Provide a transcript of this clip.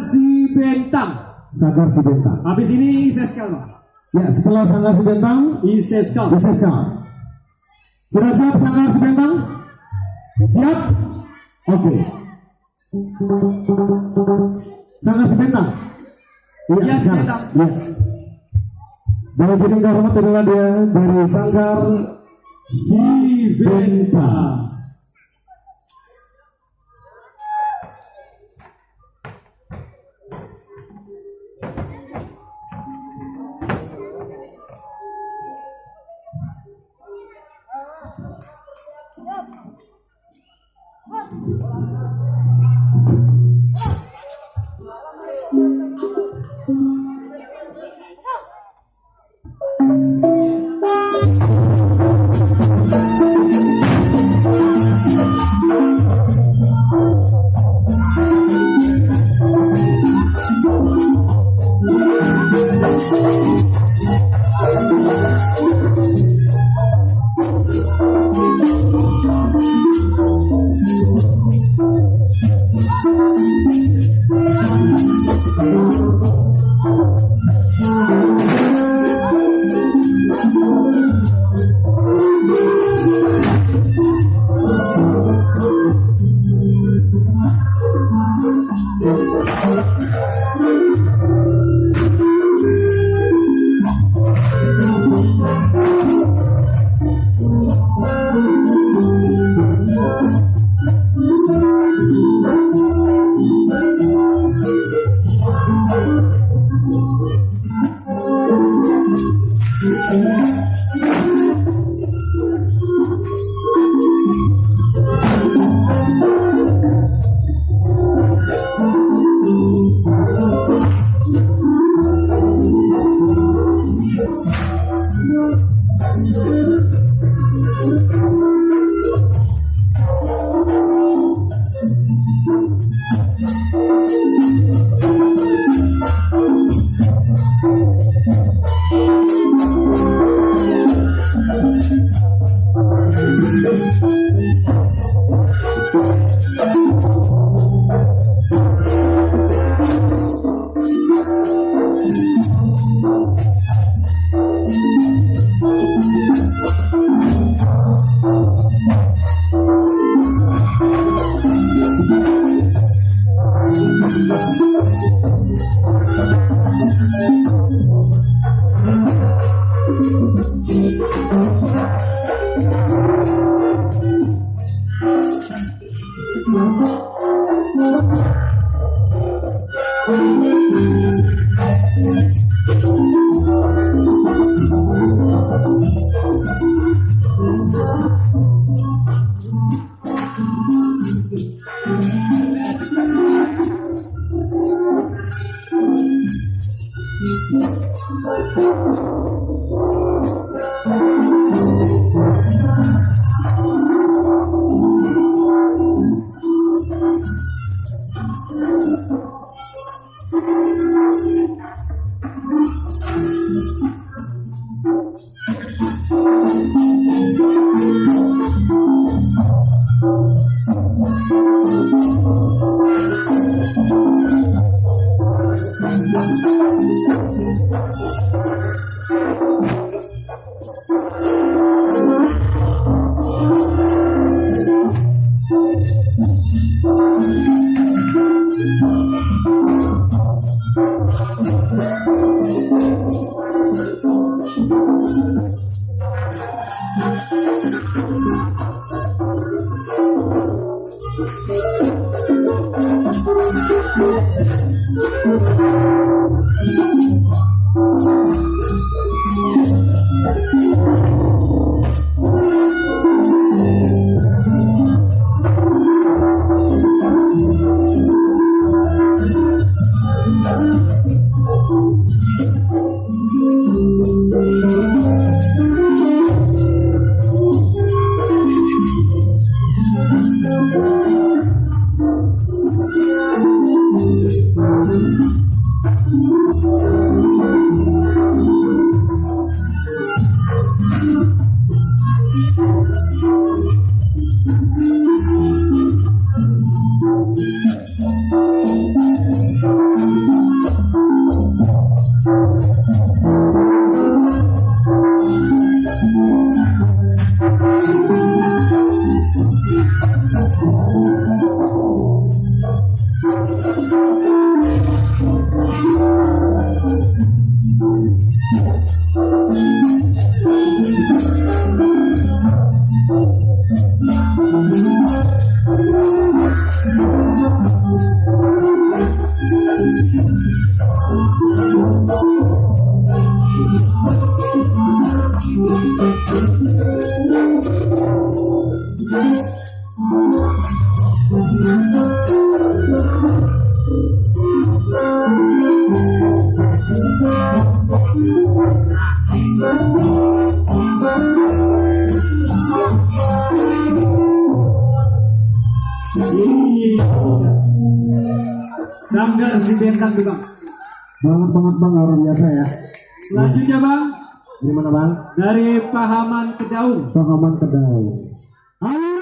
Si Bentang. Sanggar Si Bentang. Habis ini Seskal, Pak. Ya, setelah Sanggar Si Bentang, Iseskal. Iseskal. Sudah siap Sanggar Si Bentang? Siap? Oke. Sanggar Si Bentang. Iya, Yes, sekarang. Bentang. Iya. Dan jadi hormat adalah dia dari Sanggar Si Bentang. Sanggar si Bentang tuh bang. Banget banget bang, luar biasa ya. Selanjutnya bang, Dari mana bang? dari Pahaman Kedaung. Pahaman Kedau. Ayo